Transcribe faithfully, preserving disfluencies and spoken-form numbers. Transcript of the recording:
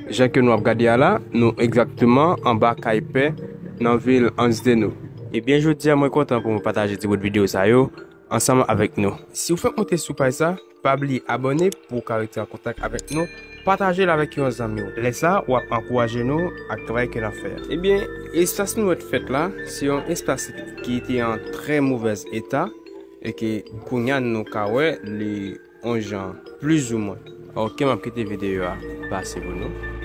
Jan ke nou ap gade a la, nou egzakteman anba kay pè nan vil Anzdeno. Ebyen, jodi a mwen kontan pou mwen pataje ti bout videyo sa yo ansanm avèk nou. Si w fèk monte sou paj sa, pa bliye abòne pou w ka rete an kontak avèk nou. Pataje l avèk yon zanmi w. Lè sa, w ap ankouraje nou ak travay ke n ap fè a. Ebyen, espas nou wè t fèt la, se yon espas ki te an trè movèz eta e ke kounye a nou ka wè li yon jan plizoumwen. Ok, m ap kite videyo a pase pou nou.